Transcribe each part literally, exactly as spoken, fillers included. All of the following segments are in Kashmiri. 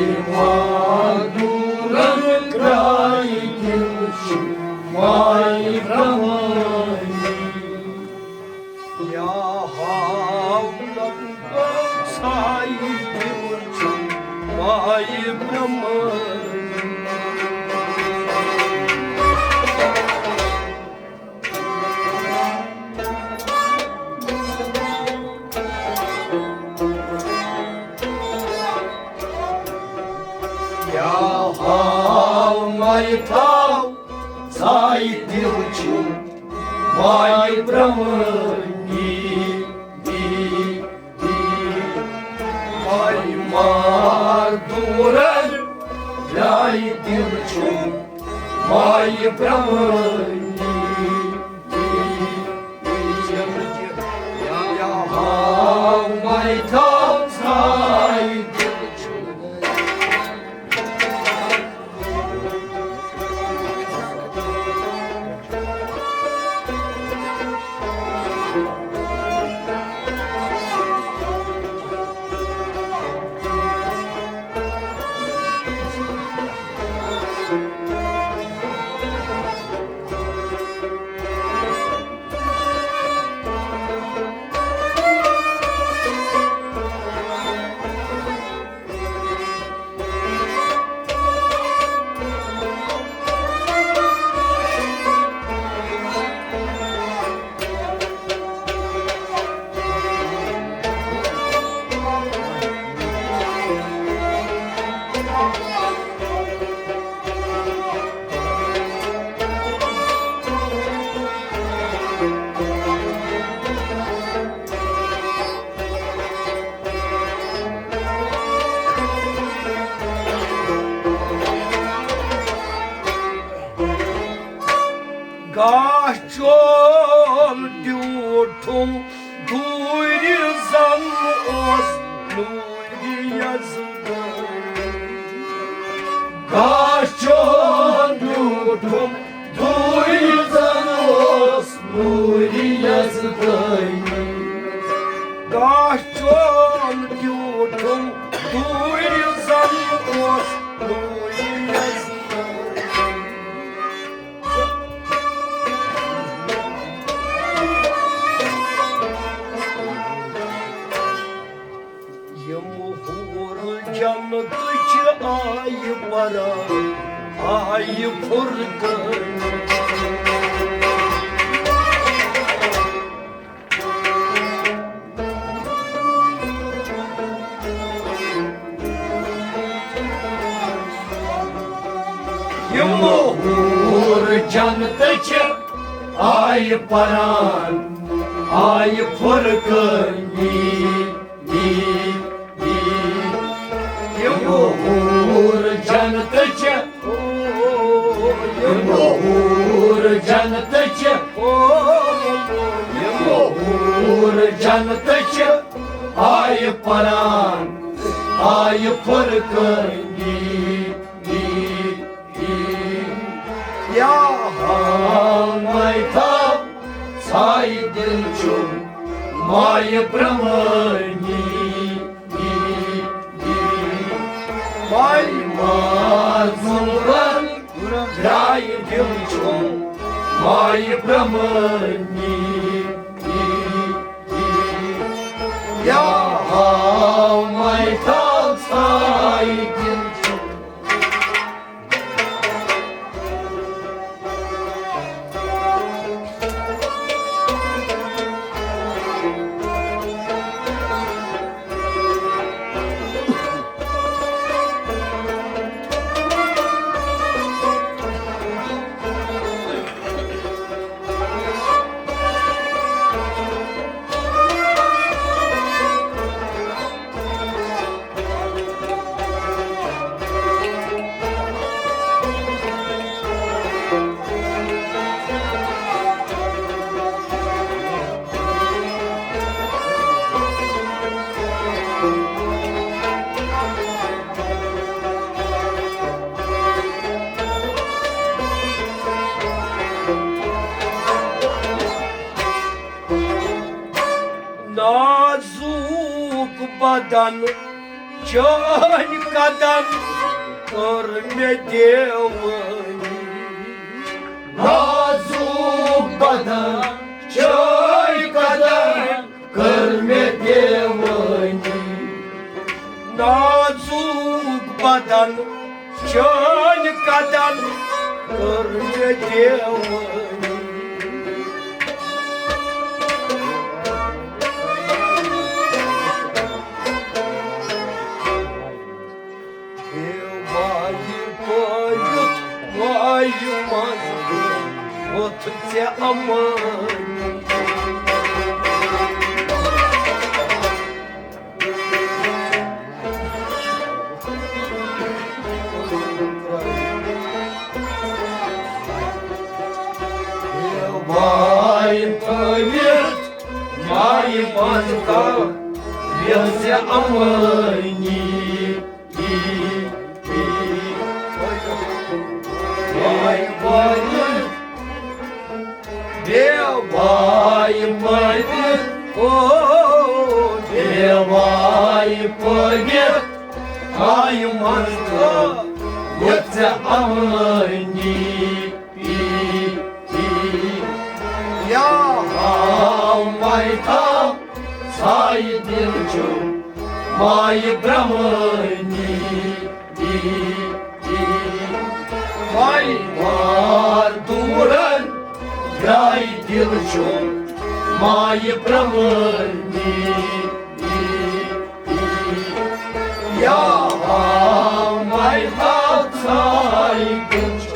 مادورن درٛاے دِل چھُ مایہِ برٛمٲنی۔ یا ہاو لمبو سایہِ دِل چھُ مایہِ برٛمٲنی۔ یا ہاو مایہِ تھاو، ژایہِ دِل چھُ مایہِ برٛمٲنی۔ مایہِ مار دوٗرن، درٛاے دِل چھُ مایہِ برٛمٲنی۔ یا ہاو مایہِ تھاو، ژایہِ دِل چھُ۔ گاہ چون ٹیوٗٹھُم دوٗرِ زن اوس نوٗرِ یزدٲنی۔ گاہ چون ٹیوٗٹھُم دوٗرِ زن اوس نوٗرِ یزدٲنی۔ گاہ چون ٹیوٗٹھُم دوٗرِ زن اوس نوٗرِ یزدٲنی۔ یِم حور جنتٕچ آیہِ پران، آیہِ فرقٲنی۔ یِم حور جنتٕچ آیہِ پران، آیہِ فرقٲنی۔ یِم حور جنتٕچ، یِم حور جنتٕچ، یِم حور جنتٕچ آیہِ پران، آیہِ فرقٲنی۔ یا ہاو مایہِ تھاو، ژایہِ دِل چھُ مایہِ برٛمٲنی۔ مایہِ مار زُمرن، درٛایہِ دِل چھُ مایہِ برٛمٲنی۔ یا ہاو مایہِ تھاو، ژایہِ دِل چھُ۔ نازُک بدن چٲنۍ قدم کٔر مےٚ دیوٲنی۔ نازُک بدن چٲنۍ قدم کٔر مےٚ دیوٲنی۔ نازُک بدن چٲنۍ قدم کٔر مےٚ دیوٲنی۔ بے وایہِ پٲوِتھ وایہِ منٛز ووٚتھ ژےٚ امٲنی۔ بے وایہِ پٲوِتھ وایہِ منٛز کانٛہہ یۄس ژےٚ امٲنی۔ وای وای، بے وای پٲوِتھ، او، بے وای پٲوِتھ، آیہِ منٛز یۄس ژےٚ امٲنی۔ یا ہاو مایہِ تھاو سایہِ دِل چھُ مایہِ برٛمٲنی۔ وای وار دوٗرن درٛاے دِل چھُ مایہِ برٛمٲنی۔ یا ہاو مایہِ تھاو سایہِ دِل چھُ۔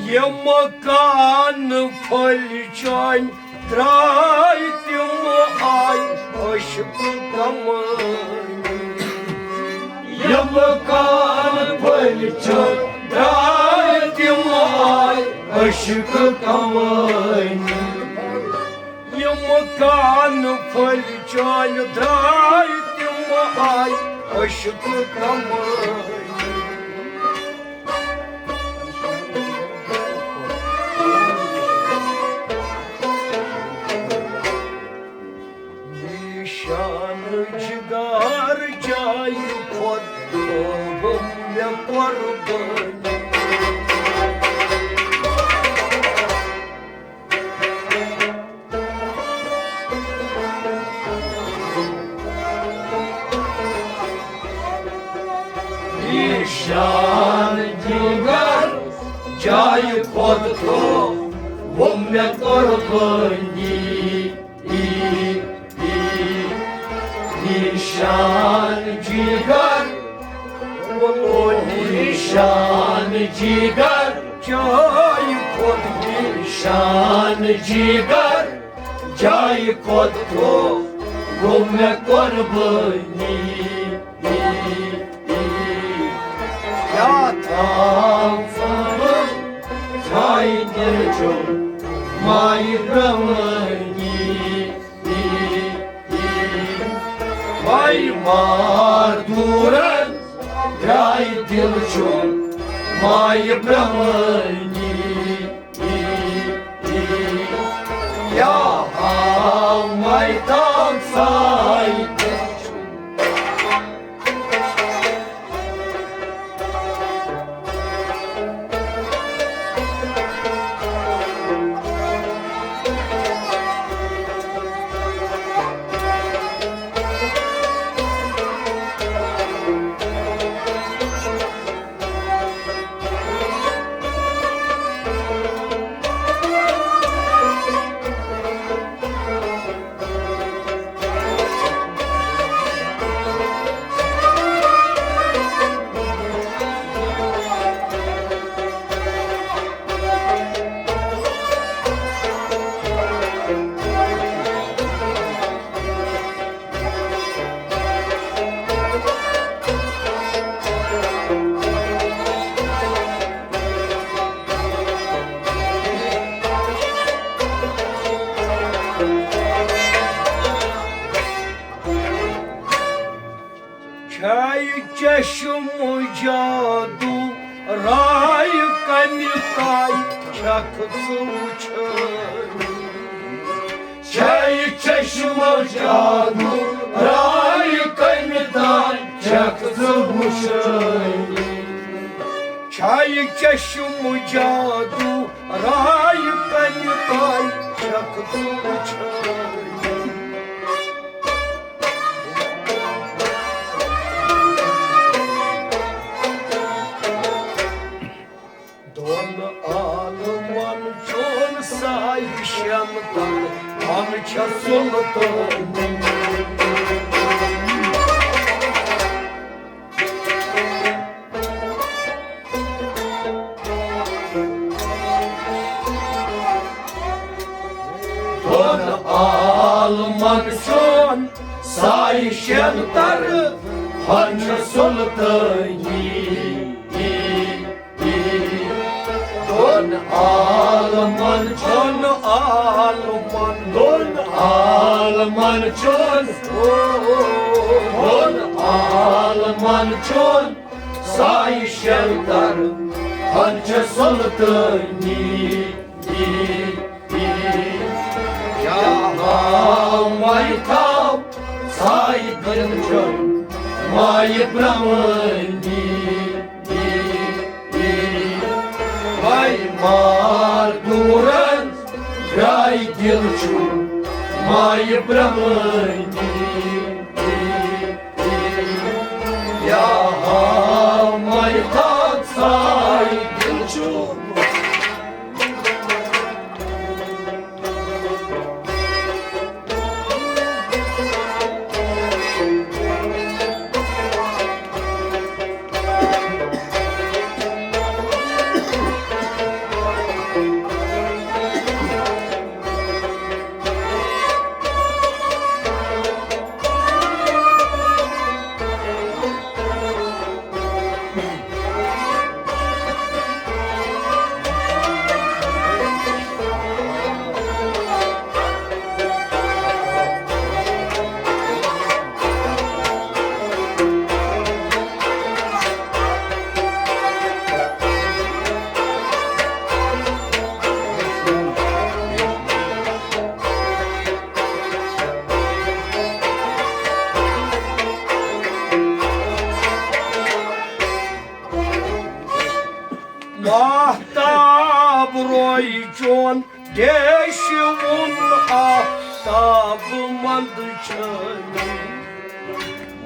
یِم کان پھٔلۍ چٲنۍ درٛاے تِم آے عشقہٕ کمٲنی۔ یِم کان پھٔلۍ چٲنۍ درٛاے تِم آے عشقہٕ کمٲنی۔ یِم کان پھٔلۍ چٲنۍ درٛاے تِم آے عشقہٕ کمٲنی۔ نِشان جِگار جایہِ کھۄتہٕ گوٚو مےٚ قۄربٲنی۔ نِشان جِگر جایہِ کھۄتہٕ تھوٚو مےٚ قۄربٲنی۔ نِشان جِگر، نِشان جِگر جایہِ کھۄتہٕ، نِشان جِگر جایہِ کھۄتہٕ تھوٚو مےٚ قۄربٲنی۔ یا تھاو ژٕ جایہِ دِل چھُم مایہِ برٛمٲنی۔ وای مار دوٗرن درٛاے دِل چھُم مایہِ برٛمٲنی۔ یا ہاو مایہِ تام سایہِ دِل چھُم۔ چشم جادو رایہِ کمہِ تایہِ چھکھ ژٕ وٕچھان؟ چھے چشم جادو رایہِ کمہِ تایہِ چھکھ ژٕ وٕچھان؟ چھے چشم جادو رایہِ کمہِ تایہِ چھکھ ژٕ وٕچھان؟ دۄن عالمن چون سایہِ شٮ۪ن تن، ہن چھےٚ سلطٲنی۔ دۄن عالمن چون سایہِ شٮ۪ن تن، ہن چھےٚ سلطٲنی۔ دۄن عالمن، دۄن عالمن، دۄن عالمن چون، دۄن عالمن چون سایہِ شٮ۪ن تن، ہن چھےٚ سلطٲنی۔ یا ہاو مایہِ تھاو سایہِ دِل چون، مایہِ برٛمٲنی۔ وای مار دوٗرن، درٛاے دِل چھُ مایہِ برٛمٲنی۔ یا ہاو مایہِ تھاو سایہِ دِل چھُ۔ ماہتاب روے چون دیشوُن آفتاب منٛد چھٲوِتھ۔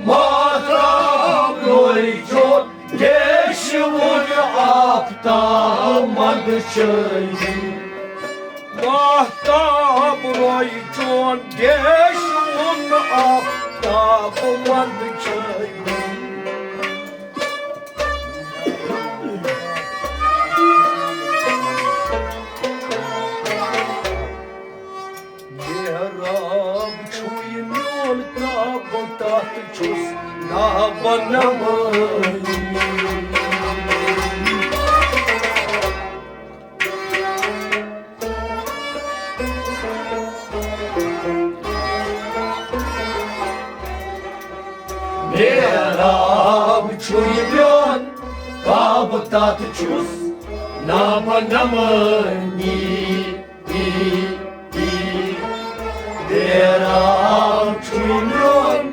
ماہتاب روے چون دیشوُن آفتاب منٛد چھٲوِتھ۔ ماہتاب روے چون دیشوُن آفتاب منٛد چھٲوِتھ۔ محراب چھُے میون کعبہٕ، تتھ چھُس نابہٕ نمٲنی۔ محراب چھُے میون کعبہٕ، تتھ چھُس نابہٕ نمٲنی۔ محراب چھُے میون،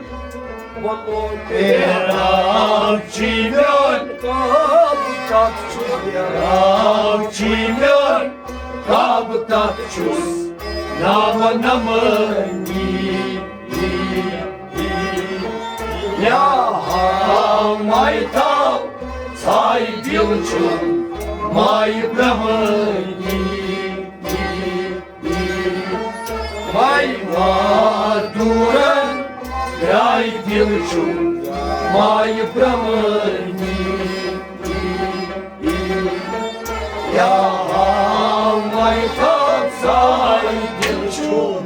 محراب چھُے میون کعبہٕ، تتھ چھُس، محراب چھُے میون کعبہٕ، تتھ چھُس نابہٕ نمٲنی۔ یا ہاو مایہِ تھاو سایہِ دِل چھُ مایہِ برٛمٲنی۔ مایہِ مار دوٗرن درٛاے دِل چھُ مایہِ برٛمٲنی۔ یا ہاو مایہِ تھاو سایہِ دِل چھُ۔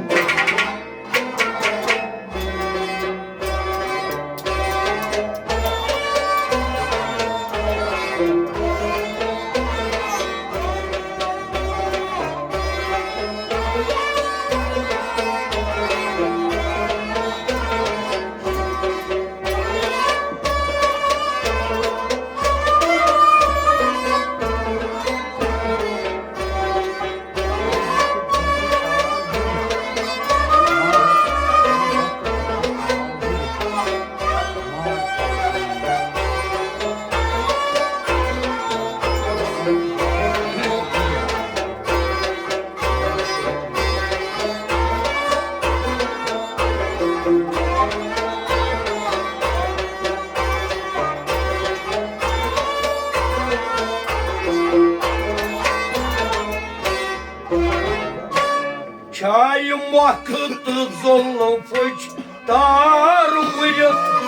تہٕ زُلفٕچ تار وُرِتھ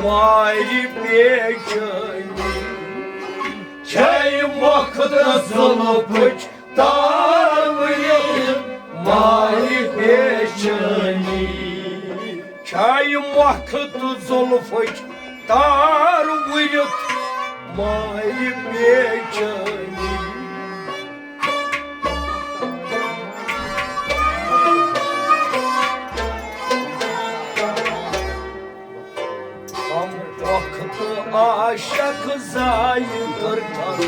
مارِ بے چینی۔ چھے مۄکھ تہٕ زُلفٕچ تار وُرِتھ مارِ بے چینی۔ چھے مۄکھ تہٕ زُلفٕچ تار وُرِتھ مارِ بے چینی۔ غم وقت عاشق ضایع کر تھر،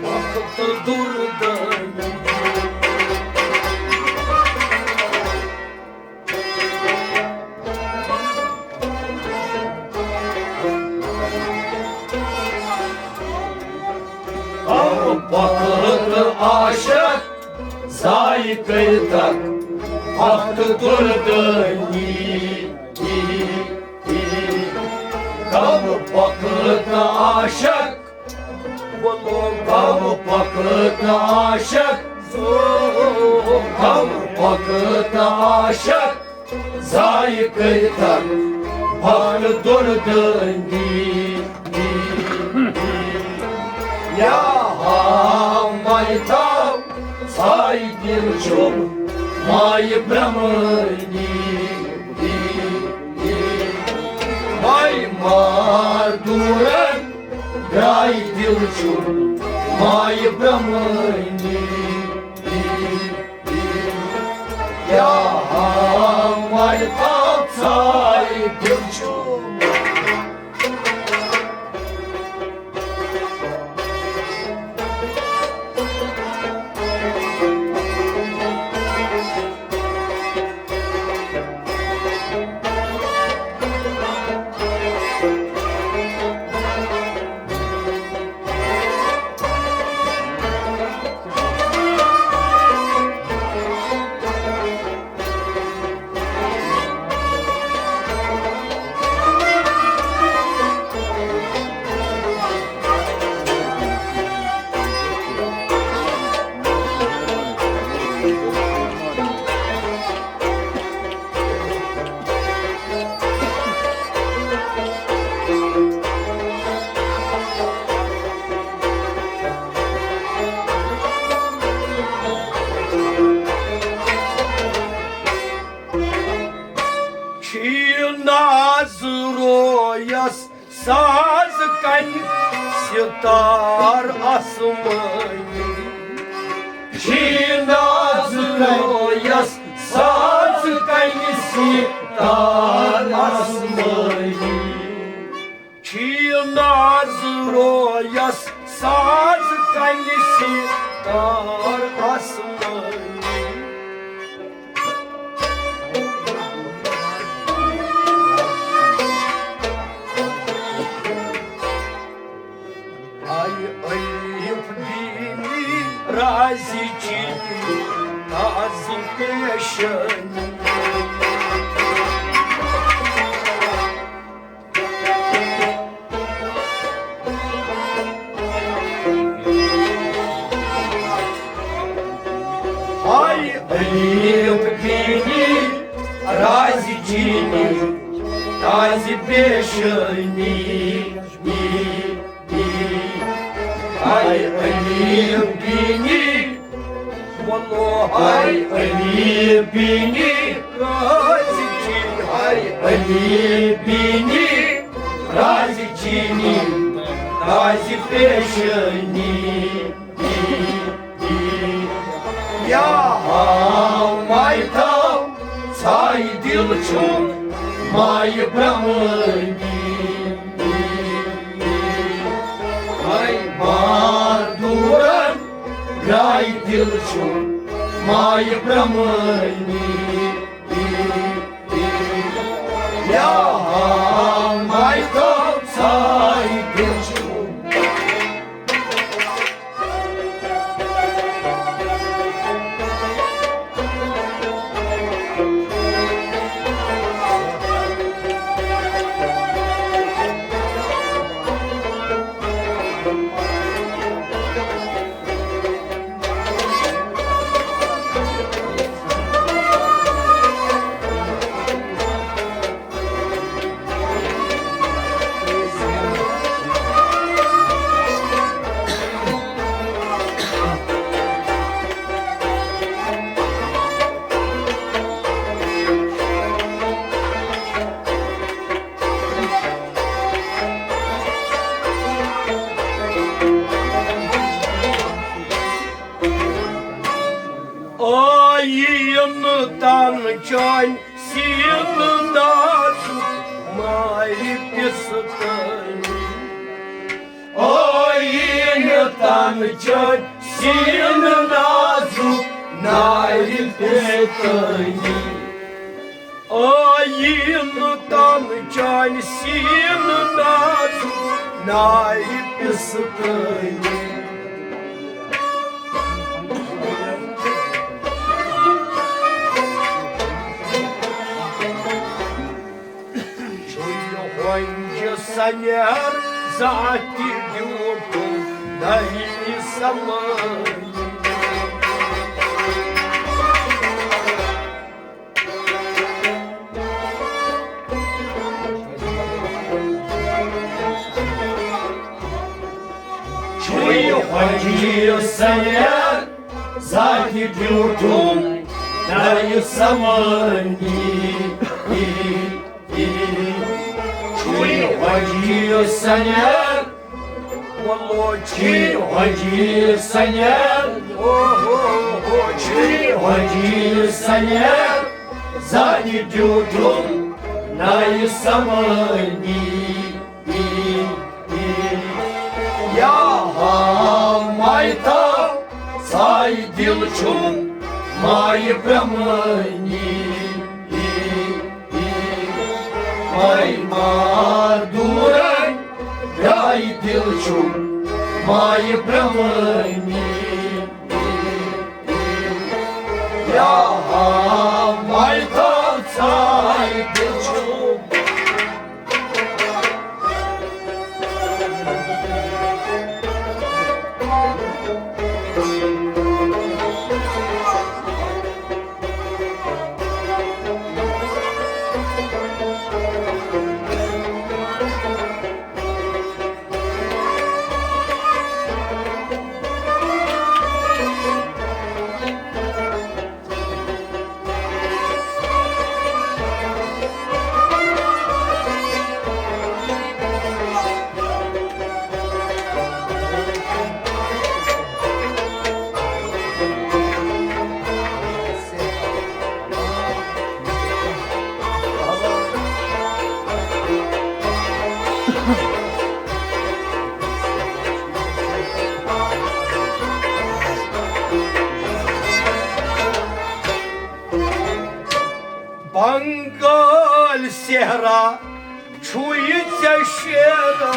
وقت دردانی۔ غم وقت عاشق ضایع کر تھر، وقت دردانی۔ غم وقت عاشق، غم وقت عاشق، غم وقت عاشق ضایع کر تھر، وقت دردانی۔ یا ہاں مایہِ تاو ژھایہِ دِل چھُم مایہِ برٛمٲنی۔ مایہِ مار دوٗرن درٛایہِ دِل چھُم مایہِ برٛمٲنی۔ یا ہاں مایہِ تاو ژھایہِ دِل چھُم۔ چھی ناز رویس ساز کنہِ ستار آسمٲنی۔ چھی ناز رویس ساز کنہِ ستار آسمٲنی۔ چھی ناز رویس ساز کنہِ ستار آسمٲنی۔ آیہِ الف بینی رازِ چینی تازٕ پیشانی۔ ہاے الف بینی رازِ چینی تازٕ پیشانی۔ ہاے الف بینی، بولو ہاے الف بینی، رازِ چینی، ہاے الف بینی، رازِ چینی تازٕ پیشانی۔ یا ہاں مایہِ تاو ژھایہِ دِل چھُم مایہِ برٛمٲنی۔ ہاے مار دوٗرن درٛایہِ دِل چھُم مایہِ برٛمٲنی۔ یا ہاں مایہِ تاو ژھایہِ دِل چھُم۔ چانہِ سیٖنہٕ نازُک نارِ پِستٲنی۔ آییٖنہٕ تن چٲنۍ سیٖنہٕ نازُک نارِ پِستٲنی۔ آییٖنہٕ تن چٲنۍ سیٖنہٕ نازُک نارِ پِستٲنی۔ چھُے ہۄنجہِ سنیر ذاتِ دیوٗٹھُم نٔے سمٲنی۔ چھُے ہۄنجہِ سنیر ذاتِ دیوٗٹھُم نٔے سمٲنی۔ چھُے ہۄنجہِ سنیر، وَلو چھُے ہۄنجہِ سنیر، او ہو ہو، چھُے ہۄنجہِ سنیر ذاتِ دیوٗٹھُم نٔے سمٲنی۔ یا ہا مایتا ساے دِل چھُم مایہِ برٛمٲنی۔ ماے مار دوٗرے، یاے دِل چھُم مایہِ برٛمٲنی۔ یا ہا مایتا ساے دِل چھُم۔ بنگال صحرا چھُے ژےٚ شیرا،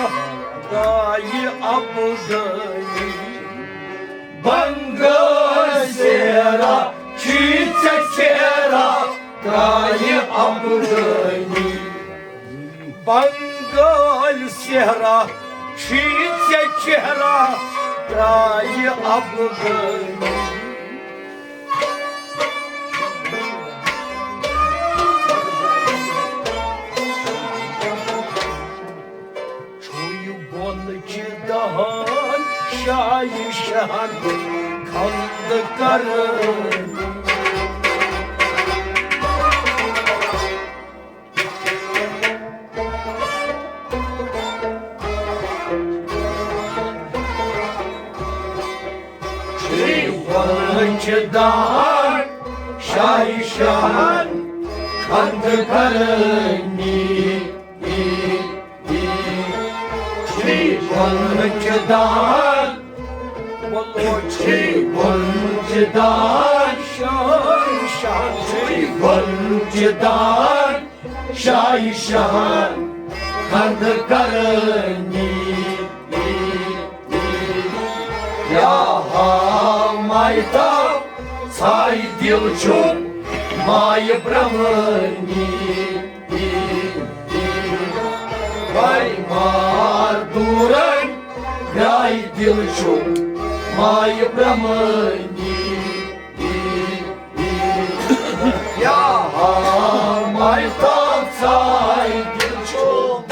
دایہِ ابدٲنی۔ بنگال صحرا چھُے ژےٚ شیرا، دایہِ ابدٲنی۔ بنگال صحرا چھُے ژےٚ چہرا، دایہِ ابدٲنی۔ چھُے بۄنہٕ چہِ دہان شایہِ شہن کھنٛد کرٲنی۔ چھُے بۄنہٕ چہِ دہان شایہِ شہن کھنٛد کرٲنی۔ چھُے بۄنہٕ چہِ دہان، وَلو چھُے بۄنہٕ چہِ دہان، شایہِ شہن چھُے بۄنہٕ چہِ دہان، شایہِ شہن کھنٛد کرٲنی۔ یا ہا مایتا ساے دِل چھُم مایہِ برٛمٲنی۔ وَے مار دوٗرَے، یاے دِل چھُم مایہِ برٛمٲنی۔ یا ہا مایہِ تاپھ ژاے دِل چھُم۔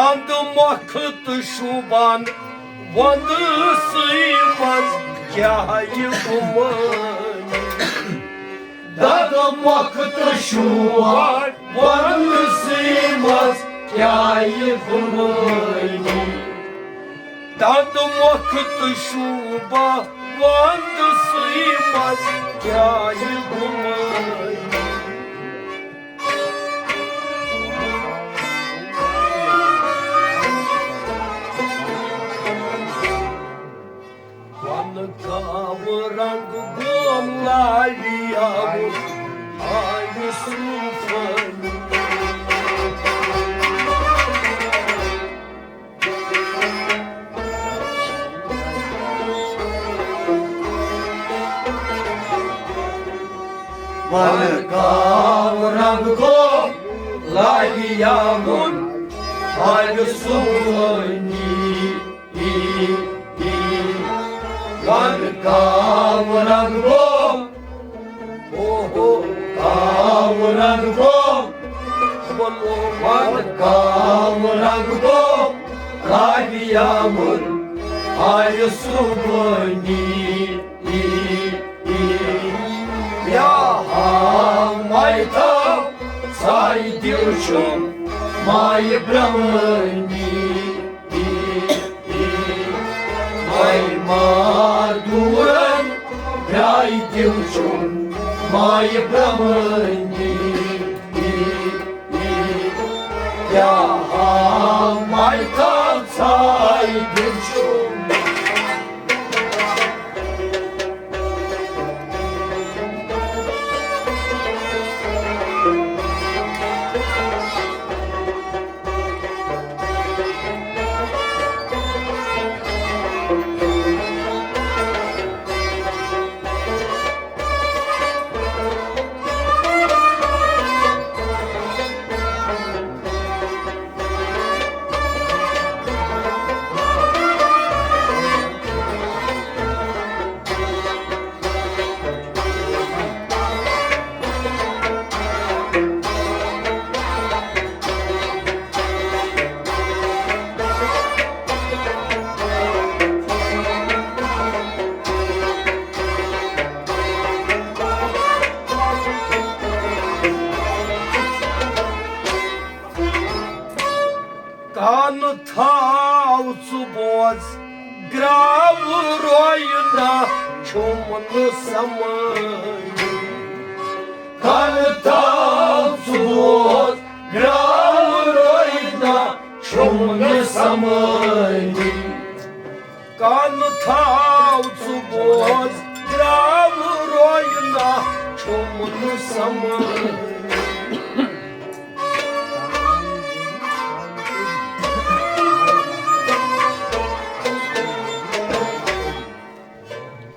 دنٛد مۄکھٕ تہٕ شوٗبان وندسٕے منٛز کیٛاہ یہِ گُمٲنی۔ دنٛد مۄکھٕ تہٕ شوٗبان وندسٕے منٛز کیٛاہ یہِ گُمٲنی۔ دنٛد مۄکھٕ تہٕ شوٗبان وندسٕے منٛز کیٛاہ یہِ گُمٲنی۔ وَنہٕ کاوٕ رنٛگ گوم لاویاوُن آیہِ صوٗفٲنی۔ وَنہٕ کاوٕ رنٛگ گوم لاویاوُن آیہِ صوٗفٲنی۔ ای، ای، وَنہٕ کاوٕ رنٛگ گوم، اوہو، کاوٕ رنٛگ گوم، وَنہٕ کاوٕ رنٛگ گوم، لاویاوُن آیہِ صوٗفٲنی۔ ای، ای، یا ہا مایہِ تاو، سایہِ دِل چھُم مایہِ برٛمٲنی۔ ای، ای، مایہِ مار دوٗرن، درٛاے دِل چھُم مایہِ برٛمٲنی۔ ای، ای، یا ہا مایہِ تاو، سایہِ دِل چھُم۔ کانہٕ تھاو ژٕ بوز، گراو روینہ چھُم نہٕ سمٲنی۔ کانہٕ تھاو ژٕ بوز، گراو روینہ چھُم نہٕ سمٲنی۔ کانہٕ تھاو ژٕ بوز، گراو روینہ چھُم نہٕ سمٲنی۔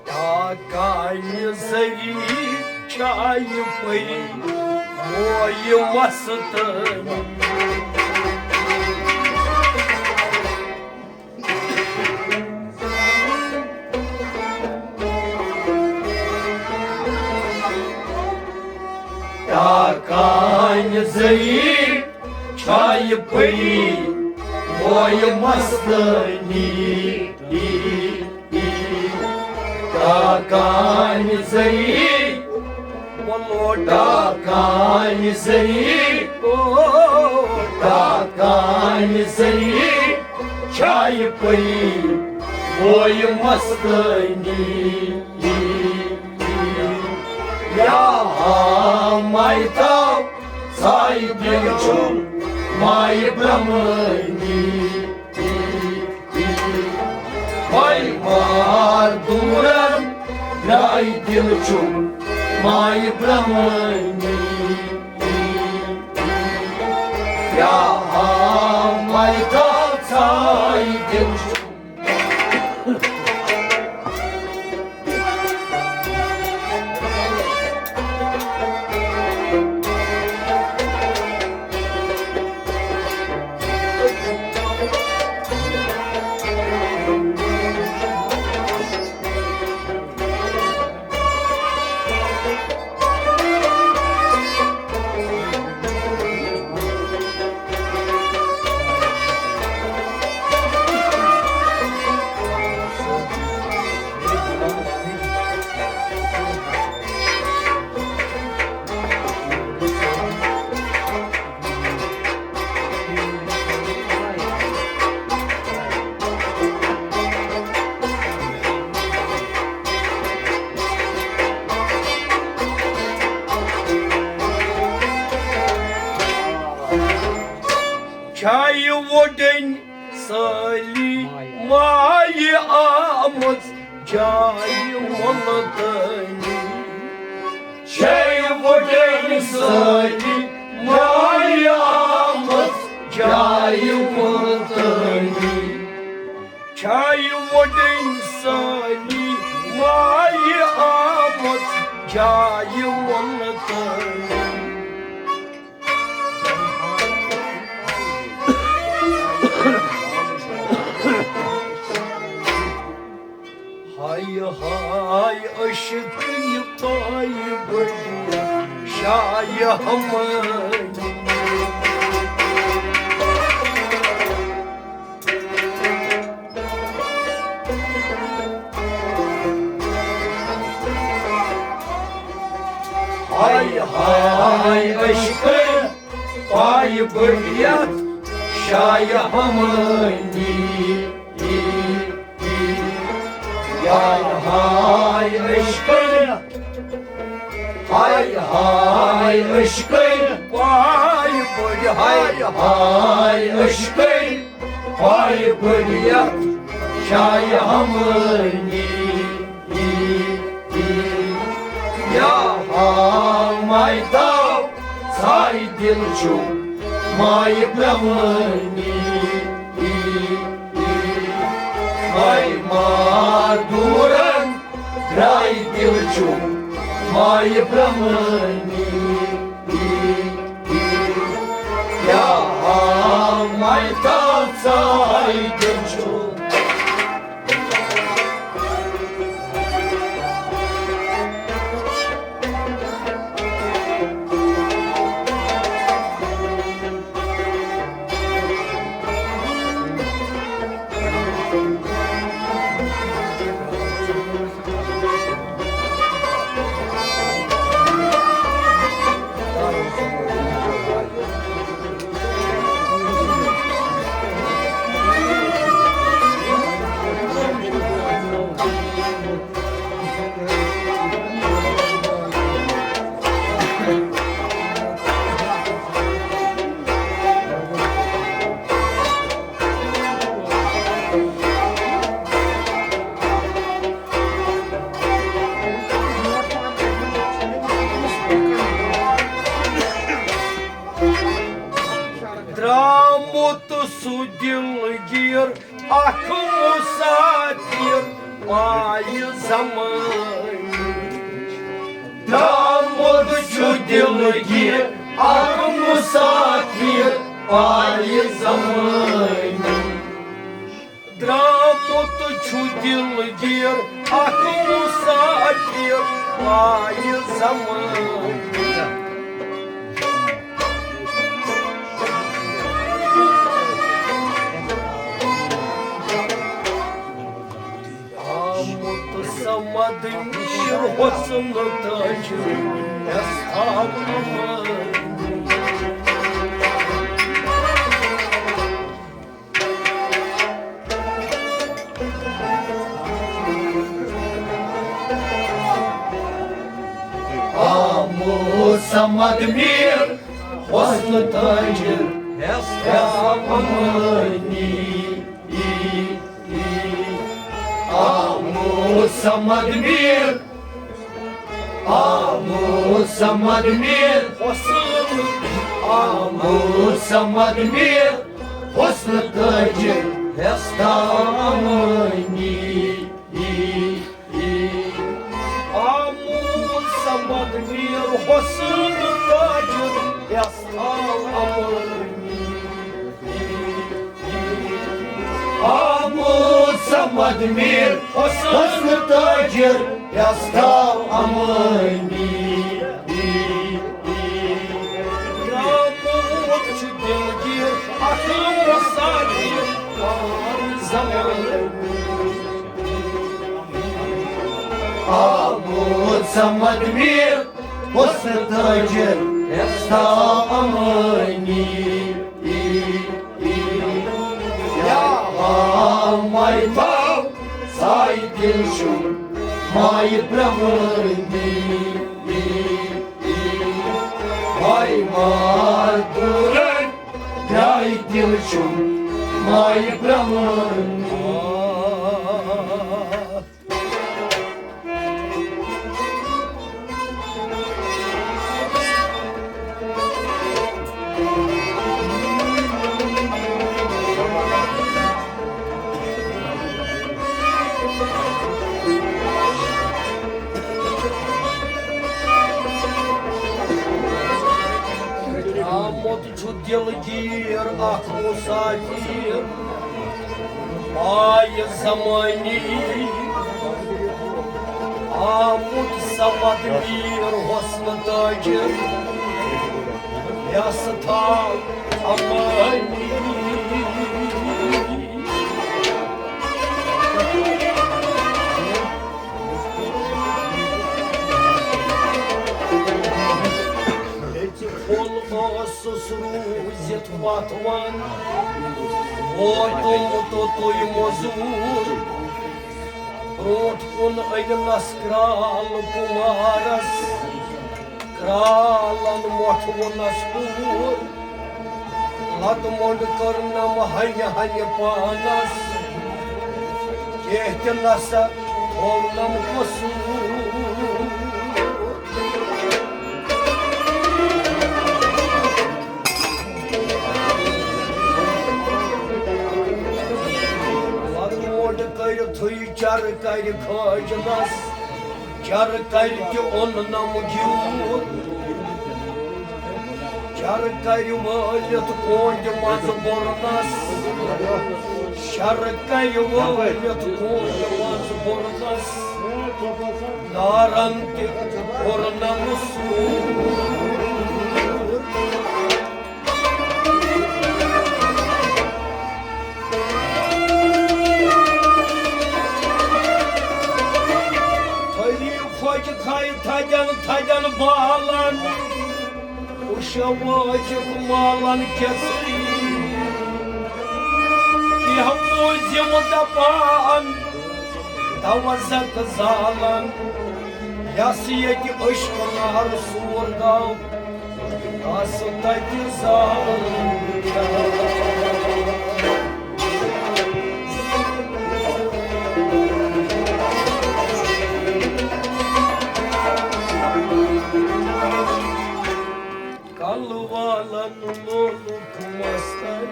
ڈاکانہِ زری چایہِ پٔری مویہِ مستٲنی۔ ڈاکانہِ زری چایہِ پٔری مویہِ مستٲنی۔ ڈاکانہِ زری، بولو ڈاکانہِ زری، او ڈاکانہِ زری، چایہِ پٔری مویہِ مستٲنی۔ یا ہا مایہِ تاو، سایہِ دِل چھُم مایہِ برٛمٲنی۔ وای مار دوٗرن، درٛاے دِل چھُم مایہِ برٛمٲنی۔ یا ہا مایہِ تاو، سایہِ دِل چھُم وُڈٕنۍ سٲلی مایہِ آمٕژ جایہِ مُلتٲنی۔ چھے وُڈٕنۍ سٲلی مایہِ آمٕژ جایہِ مُلتٲنی۔ چھے وُڈٕنۍ سٲلی مایہِ آمٕژ جایہِ مُلتٲنی۔ ہاے ہاے عشق یہِ پایہِ بٔڑیا شایہِ ہمٲنی۔ ہاے ہاے عشق پایہِ بٔڑیا شایہِ ہمٲنی۔ ہاے ہاے عشق، ہاے ہاے عشق پایہِ بٔڑیا، ہاے ہاے عشق پایہِ بٔڑیا شایہِ ہمٲنی۔ یا ہاے مایہِ تاو ژھایہِ دِل چھُ مایہِ برٛمٲنی۔ ہاے مار دوٗرن درٛاے دِل چھُ مایہِ برٛمٲنی۔ یا ہاے مایہِ تاو ژھایہِ دِل چھُ۔ درٛامُت سُہ دِلگیٖر اکھ مُسافِر پایہِ زمٲنی۔ درٛامُت چھُ دِلگیٖر اکھ مُسافِر پایہِ زمٲنی۔ درٛامُت چھُ دِلگیٖر اکھ مُسافِر پایہِ زمٲنی۔ آمُت صمد میٖر حسن تاج یس تھاو امان۔ آمُت صمد میٖر حسن تاج یس تھاو امٲنی۔ آمُت صمد میٖر، آمُت صمد میٖر حسن، آمُت صمد میٖر حسن تاج یس تھاو امٲنی۔ آمُت صمد میٖر حسن تاج یس تھاو امٲنی۔ آمُت صمد میٖر حسن تاج یس تھاو امٲنی۔ درٛامُت چھُ دِلگیٖر اکھ مُسافِر پایہِ زمٲنی۔ آمُت صمد میٖر حسن تاج یس تھاو امٲنی۔ یا ہاے مایہِ تاو ژھایہِ دِل چھُ مایہِ برٛمٲنی۔ ہاے مار دوٗرن درٛاے دِل چھُ مایہِ برٛمن۔ آمُت چھُ دِلگیٖر اکھ مُسافِر، مایہِ زمانی۔ آمُت سمد میٖر حسن تاجر، یس تھاو امانی۔ پھوٚل اوسُس روٗزِتھ وَتھوان، ووتُم توٚتُے مٔزوٗر۔ برٛونٛٹھ کُن أنِنَس کرٛال کُمارَس، کرٛالَن مۄٹھ ووٚنَس کوٗر۔ لَتہٕ مۄنٛڈ کٔرنَم ہَنہِ ہَنہِ پانَس، کینٛہہ تہِ نَسا تھوونَم قصوٗر۔ لَتہٕ مۄنٛڈ کٔرِتھٕے چَرٕ کَرِ کھٲجنَس، چَرٕ کَرِ تہِ اوٚننَم گیوٗر۔ چَرٕ کَرِ وٲلِتھ کونٛڈِ منٛز بوٚرنَس، چَرٕ کَرِ وٲلِتھ کونٛڈِ منٛز بوٚرنَس، نارَن تہِ کوٚرنَم سوٗر۔ تھٔری پھۄکہِ تھایہِ تھدٮ۪ن تھدٮ۪ن بالن، وٕچھو وٲجِکھ مالن کیٛژھٕے۔ کینٛہہ موٗزِم دپان، دوزخ زالن، یس ییٚتہِ عشقہٕ نار سوٗر گوٚو۔ آسہٕ تتہِ زال۔ کلہٕ والن لولُک مستر،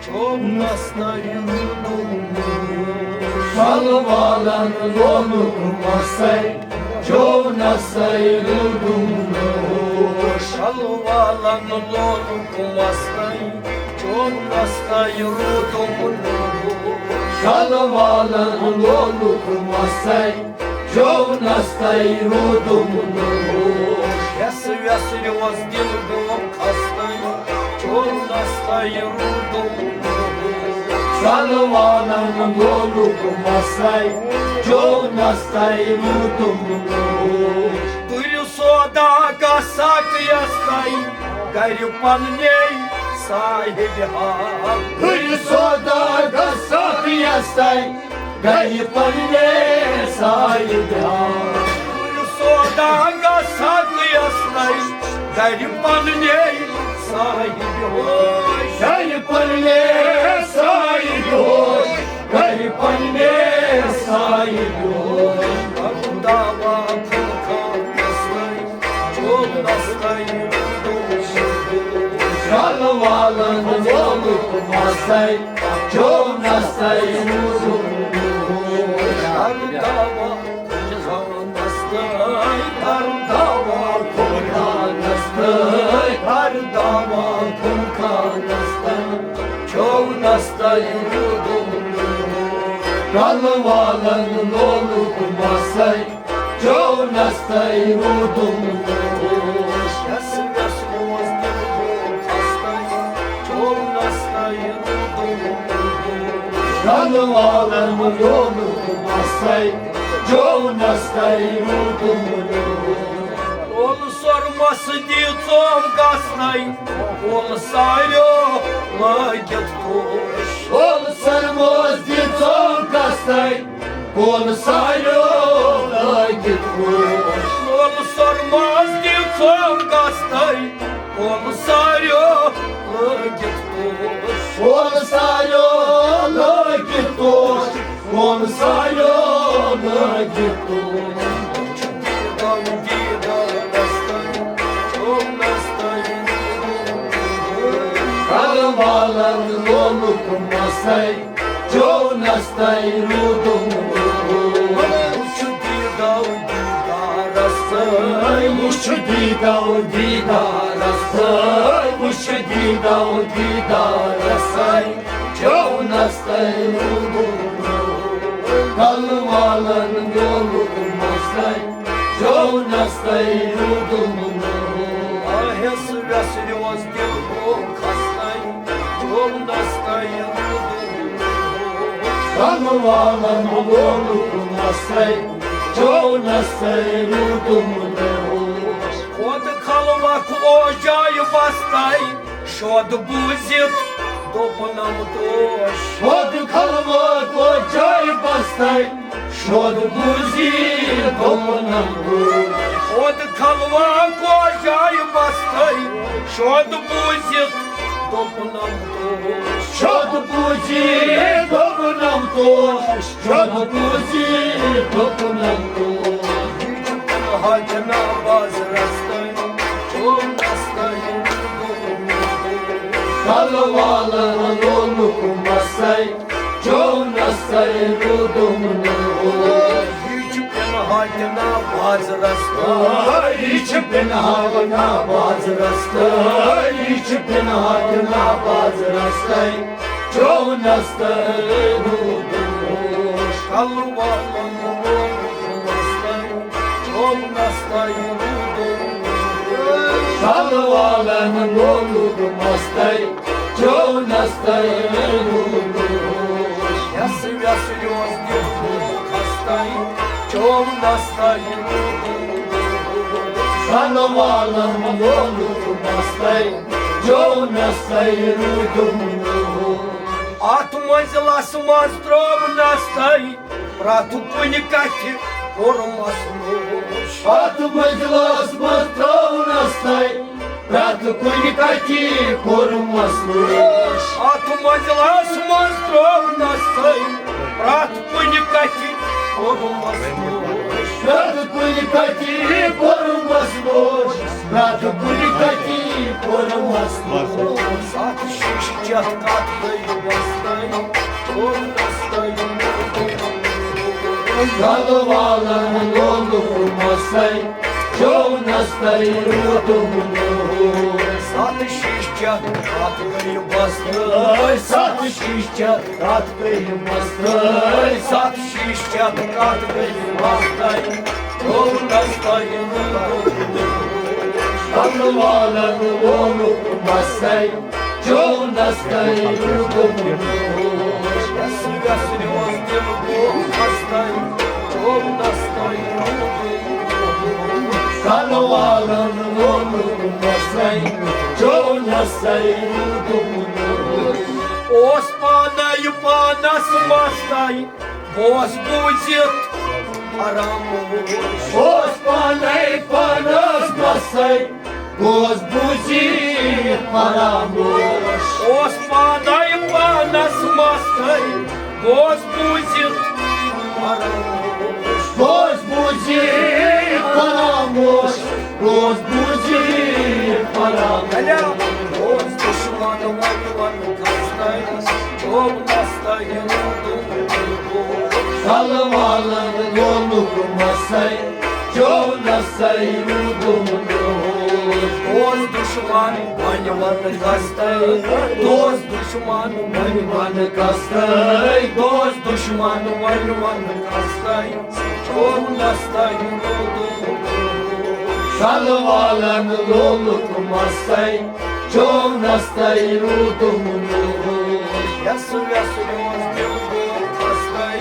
چوم نستر روٗدُم نوش۔ کلہٕ والن لولُک مستر، چوم نستر روٗدُم نوش۔ کلہٕ والن لولُک مستر، چوم نستر روٗدُم نوش۔ کلہٕ والن لولُک مستر، چوم نستر روٗدُم نوش۔ یس ویس روز دِل گوم خستر، چوم نستر روٗدُم نوش۔ کلہٕ والن لولُک مستر، چوم نستر روٗدُم نوش۔ تُلِو سودا گژھا قیاس تام، گرِ پننے صاحبِ حال۔ تُلِو سودا گژھا قیاس تام، گرِ پننے صاحبِ حال۔ تُلِو سودا گژھا قیاس تام، گرِ پننے صاحبِ حال۔ گرِ پننے صاحبِ حال۔ گرِ پننے صاحبِ حال۔ کرُن دعوا خانس تام، چوم نستر روٗدُم نوش۔ کلہٕ والن لولُک مستر، چوم نستر روٗدُم نوش۔ کرُن دعوا خانس تام، کرُن دعوا خانس تام، کرُن دعوا خانس تام، چوم نستر روٗدُم نوش۔ کلہٕ والن لولُک مستر، چوم نستر روٗدُم نوش۔ یس ویس روز دِل گوم خستر، چوم نستر روٗدُم نوش۔ کلہٕ والن لولُک مستر، چوم نستر روٗدُم نوش۔ لولہٕ سۄرمس دی چوم کستر، کول ساریو لٲگِتھ کوش۔ کول سرموس دی چوم کستر، کول ساریو لٲگِتھ کوش۔ کول سرموس دی چوم کستر، کول ساریو لٲگِتھ کوش۔ کول ساریو چونس تَے روٗدُم نوٗر۔ وٕچھ دیٖدو دیٖدارس سۭتۍ، وٕچھ دیٖدو دیٖدارس سۭتۍ، وٕچھ دیٖدو دیٖدارس سۭتۍ، چونس تَے روٗدُم نوٗر۔ کلہٕ والن گوٚو لوٚگمس تَے، چونس تَے روٗدُم نوٗر۔ آہس وٮ۪سہٕ اوس دِل گوٚو خستَے، چونس تَے روٗدُم نوٗر۔ کلہٕ والن گوٚو لوٚگمس تَے، چونس تَے روٗدُم نوٗر۔ خۄد خلوق اوس جایہِ بستَے، شود بوٗزِتھ دوٚپنم دوش۔ خۄد خلوق اوس جایہِ بستَے، شود بوٗزِتھ دوٚپنم دوش۔ خۄد خلوق اوس جایہِ بستَے، شود بوٗزِتھ دوٚپنم دوش۔ شود بوٗزِتھ دوٚپنم دوش۔ شود بوٗزِتھ دوٚپنم دوش۔ یہِ چھُ پِنہٕ ہاکہِ نا بازرس تام، چونس تام روٗدُم نوٗر۔ کلہٕ والن لوٚگمس تَے، چونس تَے روٗدُم نوٗر۔ یہِ چھُ پِنہٕ ہاکہِ نا بازرس تام۔ یہِ چھُ پِنہٕ ہاکہِ نا بازرس تام۔ یہِ چھُ پِنہٕ ہاکہِ نا بازرس تام۔ چونس تَے روٗدُم نوٗر۔ کلہٕ والن لوٚگمس تَے، چونس تَے روٗدُم نوٗر۔ کلہٕ والن لوٚگمس تَے، چونس تَے روٗدُم نوٗر۔ یس وٮ۪سہٕ اوس دِل گوٚو خستَے، چونس تَے روٗدُم نوٗر۔ کلہٕ والن لوٚگمس تَے، چونس تَے روٗدُم نوٗر۔ اتھ منزلس منز ترٲونس تَے، پرٛٮ۪تھ کُنہِ کتھِ کوٚرمس نوش۔ اتھ منزلس منز ترٲونس تَے، پرٛٮ۪تھ کُنہِ کتھِ کوٚرمس نوش۔ اتھ منزلس منز ترٲونس تَے، پرٛٮ۪تھ کُنہِ کتھِ کوٚرمس نوش۔ پرٛٮ۪تھ کُنہِ کتھِ کوٚرمس نوش۔ پرٛٮ۪تھ کُنہِ کتھِ کوٚرمس نوش۔ ستھ شیٖشہٕ چٮ۪تھ کتھ گٔے وستَے، کوٚرمس تَے۔ کلہٕ والن لوٚگمس تَے، چونس تَے روٗدُم نوٗر۔ ستھ شیٖشہٕ چٮ۪تھ کتھ گٔے وستَے، ستھ شیٖشہٕ چٮ۪تھ کتھ گٔے وستَے، ستھ شیٖشہٕ چٮ۪تھ کتھ گٔے وستَے، چونس تَے روٗدُم نوٗر۔ کلہٕ والن لوٚگمس تَے، چونس تَے روٗدُم نوٗر۔ یس وٮ۪سہٕ اوس دِل گوٚو خستَے، چونس تَے روٗدُم نوٗر۔ کلہٕ والن لوٚگمس تَے، چونس تَے روٗدُم نوٗر۔ اوس پانے پانس مستَے، بوز بوٗزِتھ فراموش۔ اوس پانے پانس مستَے، بوز بوٗزِتھ فراموش۔ اوس پانے پانس مستَے، بوز بوٗزِتھ فراموش۔ بوز بوٗزِتھ فراموش۔ بوز بوٗزِتھ فراموش۔ بوز دُشمن وَنہِ وَنہِ کھستَے، چونس تَے روٗدُم نوٗر۔ کلہٕ والن لوٚگمس تَے، چونس تَے روٗدُم نوٗر۔ بوز دُشمن وَنہِ وَنہِ کھستَے، بوز دُشمن وَنہِ وَنہِ کھستَے، بوز دُشمن وَنہِ وَنہِ کھستَے، چونس تَے روٗدُم نوٗر۔ کلہٕ والن لوٚگمس تَے، چونس تَے روٗدُم نوٗر۔ یس وٮ۪سہٕ اوس دِل گوٚو خستَے،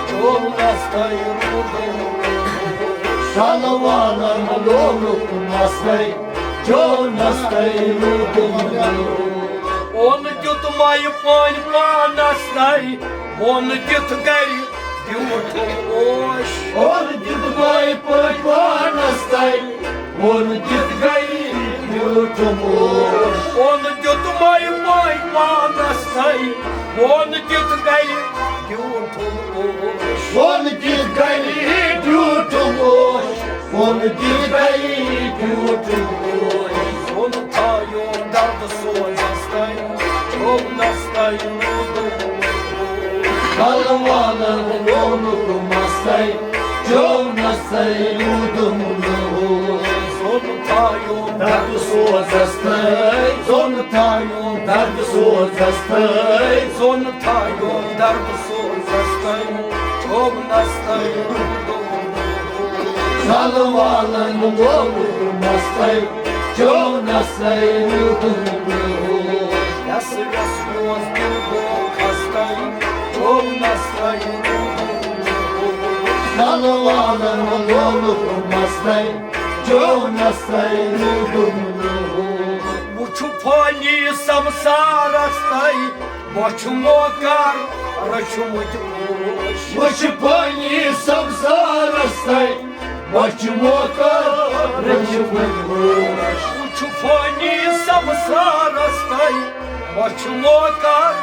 چونس تَے روٗدُم نوٗر۔ کلہٕ والن لوٚگمس تَے، چونس تَے روٗدُم نوٗر۔ اوٚن دیُت مَے پٲنۍ پانس تَے، بۄن دِتھ گرِ بیوٗٹھُم اوش۔ اوٚن دیُت مَے پٲنۍ پانس تَے، بۄن دِتھ گرِ بیوٗٹھُم اوش۔ اوٚن دیُت مَے پٲنۍ پانس تَے، بۄن دِتھ گرِ بیوٗٹھُم اوش۔ بۄن دِتھ گرِ بیوٗٹھُم اوش۔ بۄن دِتھ گرِ بیوٗٹھُم اوش۔ سُن تھایوم درد سوزس تَے، چونس تَے روٗدُم۔ پلوانن ووٚنُکھ مستَے، چونسَے روٗدُم نہٕ ہوش۔ زوٚن تھایوم دردٕ سوزس تہٕ، زوٚن تھایوم دردٕ سوزس تہٕ، زوٚن تھایوم دردٕ سوزس تہٕ، چونسَے روٗدُم نہٕ ہوش۔ پلوانن ووٚنُکھ مستَے، چونسَے روٗدُم نہٕ ہوش۔ یس یس میون دل گوٚو خستَے، چونسَے روٗدُم نہٕ ہوش۔ پلوانن ووٚنُکھ مستَے، چونسَے روٗدُم نہٕ ہوش۔ وُچھ فٲنی سمسارس تَے، بۄچھِ موکار رٔچھمٕتۍ پوش۔ وُچھ فٲنی سمسارس تَے، بۄچھِ موکار رٔچھمٕتۍ پوش۔ وُچھ فٲنی سمسارس تَے، بۄچھِ موکار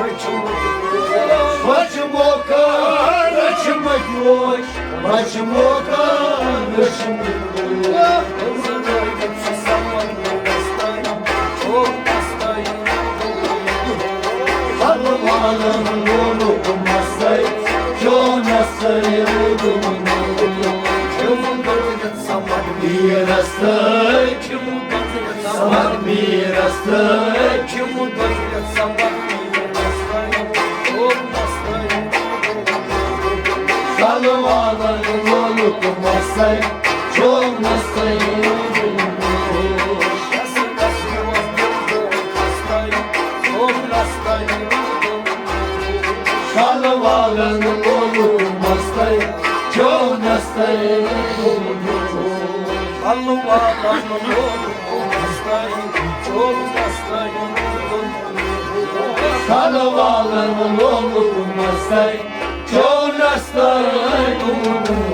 رٔچھمٕتۍ پوش۔ بۄچھِ موکار رٔچھمٕتۍ پوش۔ بۄچھِ موکار رٔچھمٕتۍ پوش۔ پلوانن ووٚنُکھ مستَے، چونسَے روٗدُم نہٕ ہوش۔ میٖرس تہٕ، میٖرس تہٕ، پلوانن ووٚنُکھ مستَے، چونسَے روٗدُم نہٕ ہوش۔ پلوانن ووٚنُکھ مستَے، چونسَے روٗدُم نہٕ ہوش۔ پلوانن ووٚنُکھ مستَے، چونسَے روٗدُم نہٕ ہوش۔ پلوانن ووٚنُکھ مستَے، چونسَے روٗدُم نہٕ ہوش۔